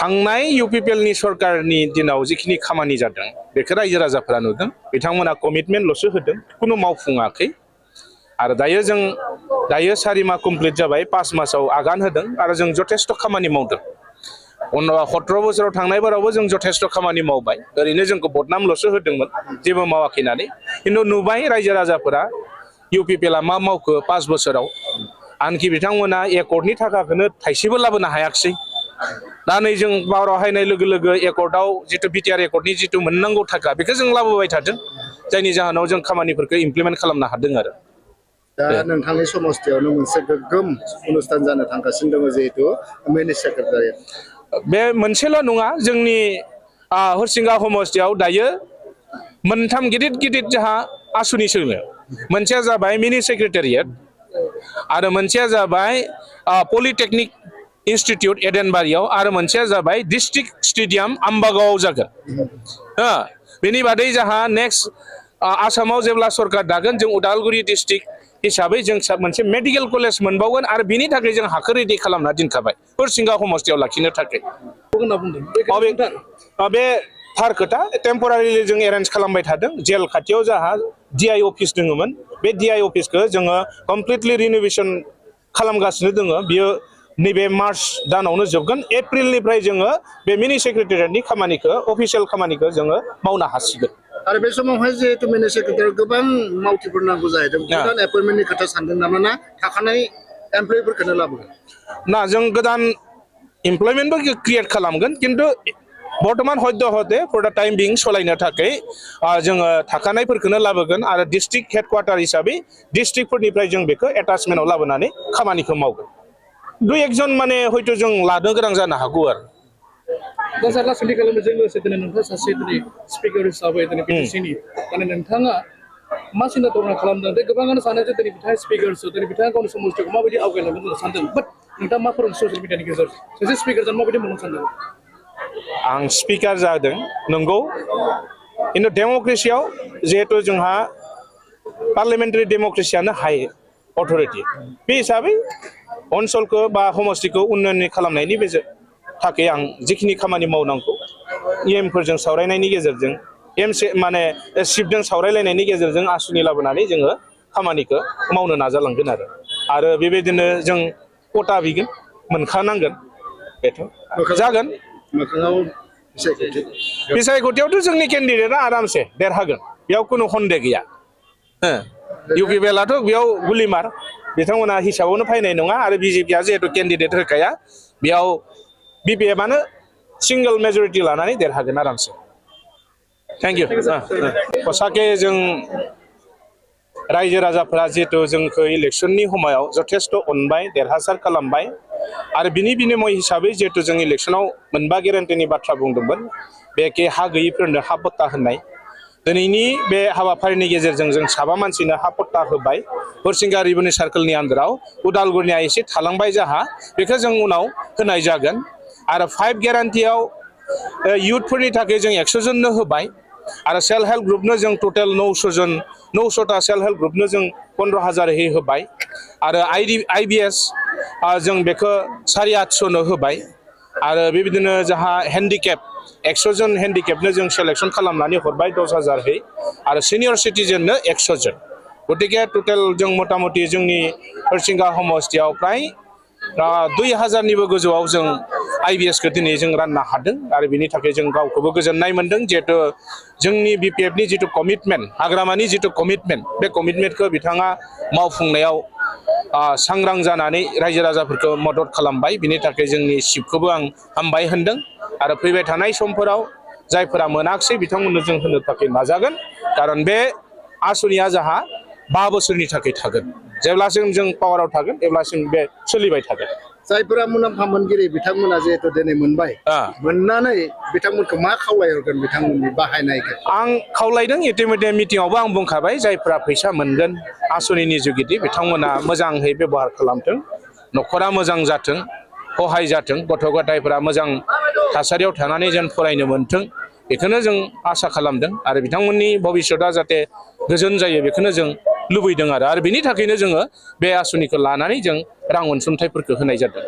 थांनाय यूपीपीएलनि सरकारनि दिनाव जिखिनि खामानि जादों बेखौ रायजो राजाफोरा नुदों बिथांमोना कमिटमेन्टल'सो होदों कुनु मावफुङाखै आरो दायो 4 माह कमप्लिट जाबाय 5 मासाव आगान होदों आरो जों जथेस्थ खामानि मावदों 17 बोसोराव थांनाय बारावबो जों जथेस्थ खामानि मावबाय ओरैनो जोंखौ बदनामल'सो होदोंमोन जेबो मावाखै होननानै खिन्थु नुबाय रायजो राजाफोरा यूपीपीएलआ मा मावखो 5 बोसोराव आनखि बिथांमोना एकर्डनि थाखाखौनो थाइसेबो लाबोनो हायाखिसै दा नै जों पावाराव हायनाय लोगो लोगो एकर्डआव जितु बिटिआर एकर्डनि जितु मोननांगौ थाखा बेखौ जों लाबोबाय थादों जायनि जाहोनाव जों खामानिफोरखौ इमप्लिमेन्ट खालामनो हादों आरो दा नोंथांनि समस्थियावनो मोनसे गोग्गोम अनुस्थान जानो थांगासिनो दङ जिहेतु मिनि सेक्रेटारियेट बे मोनसेल' नङा जोंनि हरसिंगा समस्थियाव दायो मोनथाम गिदिर जोंहा आसुनि सोङो मोनसेया जाबाय मिनि सेक्रेटारियेट आरो मोनसेया जाबाय पलिटेक्निक इन्स्टिट्यूट एडेनबारियाव आरो मोनसेया जाबाय डिस्ट्रिक्ट स्टेडियाम आम्बागावआव जागोन बेनि बादै जोंहा नेक्स्ट आसामाव जेब्ला सरकार दागोन जों उदालगुरि डिस्ट्रिक्ट हिसाबै जों मोनसे मेडिकेल कलेज मोनबावगोन आरो बिनि थाखाय जों हाखौ रेडि खालामना दोनखाबाय हरसिंगा समस्थियाव लाखिनो थाखाय बे थार खोथा टेम्परारिलि जों एरेन्ज खालामबाय थादों जेल खाथियाव जोंहा डिआइ अफिस दङमोन बे डिआइ अफिसखौ जोङो कमप्लिटलि रिनोवेशन खालामगासिनो दङ बियो नैबे मार्च दानावनो जोबगोन एप्रिलनिफ्राय जोङो बे मिनि सेक्रेटारियेटनि खामानिखौ अफिसियेल खामानिखौ जोङो मावनो हासिगोन आरो बे समावहाय जिहेतु मिनि सेक्रेटारियाव गोबां मावथिफोर नांगौ जाहैदों गोदान एपइन्टमेन्टनि खोथा सानदों नामा ना थाखानाय एमप्लयिफोरखौनो लाबोगोन ना जों गोदान एमप्लयमेन्टबो क्रिएट खालामगोन किन्तु बर्तमान हते फर द टाइम बिं सलायनो थाखाय जोङो थाखानायफोरखौनो लाबोगोन आरो डिस्ट्रिक्ट हेडक्वार्टार हिसाबै डिस्ट्रिक्टफोरनिफ्राय जों बेखौ एटाचमेन्टआव लाबोनानै खामानिखौ मावगोन 2-1 जन माने हयथ' जों लानो गोनां जानो हागौ आरो दा सार लासैनो खालामनायजों लोगोसे दिनै नोंथाङा सासे दिनै स्पिकार हिसाबै दिनै बिटिसिनि माने नोंथाङा मा सिन्था धारणा खालामदों दे गोबाङानो सानो जे दिनै बिथाङा स्पिकारसो दिनै बिथाङा गावनि समस्थिखौ माबायदि आवगायलांनो होनना सानदों बाट नोंथाङा मा फोरों ससियेल मिडियानि गेजेरजों सासे स्पिकार जानो माबायदि मोननो सानदों आं स्पिकार जादों नंगौ खिन्थु डेम'क्रेसियाव जिहेतु जोंहा पार्लियामेन्टारि डेम'क्रेसियानो हाय अथरिटि बे हिसाबै ओनसोलखौ बा समस्थिखौ उन्नयन खालामनायनि थाखाय आं जिखिनि खामानि मावनांगौ इएमफोरजों सावरायनायनि गेजेरजों माने सिफजों सावरायलायनायनि गेजेरजों आसुनि लाबोनानै जोङो खामानिखौ मावनो नाजालांगोन आरो बेबायदिनो जों खथा बिगोन मोनखानांगोन बेथ' जागोन बिसायख'थियावथ' जोंनि केन्डिडेटआ आरामसे देरहागोन बेयाव खुनु सन्देह गैया यूपीपीएलआथ' बेयाव गुलिमार बिथांमोना हिसाबावनो फैनाय नङा आरो बिजेपिया जिहेतु केन्डिडेट होखाया बेयाव बिपिएफआनो सिंगल मेजरिटि लानानै देरहागोन आरामसे थेंक इउ हसाके जों रायजो राजाफोरा जिहेतु जोंखौ इलेक्शननि समायाव जथेस्थ अनबाय देरहासार खालामबाय आरो बिनि बिनिमय हिसाबै जिहेतु जों इलेक्शनाव मोनबा गेरेन्टिनि बाथ्रा बुंदोंमोन बेखे हा गैयिफोरनो हा पट्टा होनाय दिनैनि बे हाबाफारिनि गेजेरजों जों साबा मानसिनो हा पट्टा होबाय हरसिंगा रेभिनिउ सार्कलनि आन्दाराव उदालगुरिनिया एसे थालांबाय जाहा बेखौ जों उनाव होनाय जागोन आरो 5 गेरान्टियाव युथफोरनि थाखाय जों 100 जननो होबाय आरो सेल्फ हेल्प ग्रुपनो जों टटेल 900टा सेल्फ हेल्प ग्रुपनो जों 15,000 होबाय आरो आईबीएस जों बेखौ 850 होबाय आरो बेबायदिनो जोंहा हेन्डिकेप 100 जन हेन्डिकेपनो जों सेलेक्शन खालामनानै हरबाय 10,000 आरो सिनियर सिटिजेननो 100 जन गतिके टटेल जों मथा मथि जोंनि हरसिंगा समस्थियाव प्राय 2000निबो गोजौआव जों आईबीएसखौ दिनै जों राननो हादों आरो बिनि थाखाय जों गावखौबो गोजोननाय मोनदों जिहेतु जोंनि बिपिएफनि जितु कमिटमेन्ट हाग्रामानि जितु कमिटमेन्ट बे कमिटमेन्टखौ बिथाङा मावफुंनायाव सांग्रां जानानै रायजो राजाफोरखौ मदद खालामबाय बिनि थाखाय जोंनि चिफखौबो आं हामबाय होनदों आरो फैबाय थानाय समफोराव जायफोरा मोनाखिसै बिथांमोननो जों होनो थाखाय नाजागोन खारन बे आसनिया जोंहा 5 बोसोरनि थाखाय थागोन जेब्लासिम जों पावाराव थागोन अब्लासिम बे सोलिबाय थागोन जायफोरा मुलाम्फा मोनगिरि बिथांमोना जिहेतु दिनै मोनबाय मोननानै बिथांमोनखौ मा खावलायहरगोन बिथांमोननि बाहायनायखौ आं खावलायदों इटिमध्ये मिटिंआवबो आं बुंखाबाय जायफोरा फैसा मोनगोन आसनिनि जुगिदि बिथांमोना मोजाङै बेबहार खालामथों न'खरा मोजां जाथों सहाय जाथों गथ' गथायफोरा मोजां थासारियाव थानानै जेन फरायनो मोनथों बेखौनो जों आसा खालामदों आरो बिथांमोननि भबिष्यतआ जाहाथे गोजोन जायो बेखौनो जों लुबैदों आरो बिनि थाखायनो जोङो बे आसनिखौ लानानै जों रां अनसुंथाइफोरखौ होनाय जादों।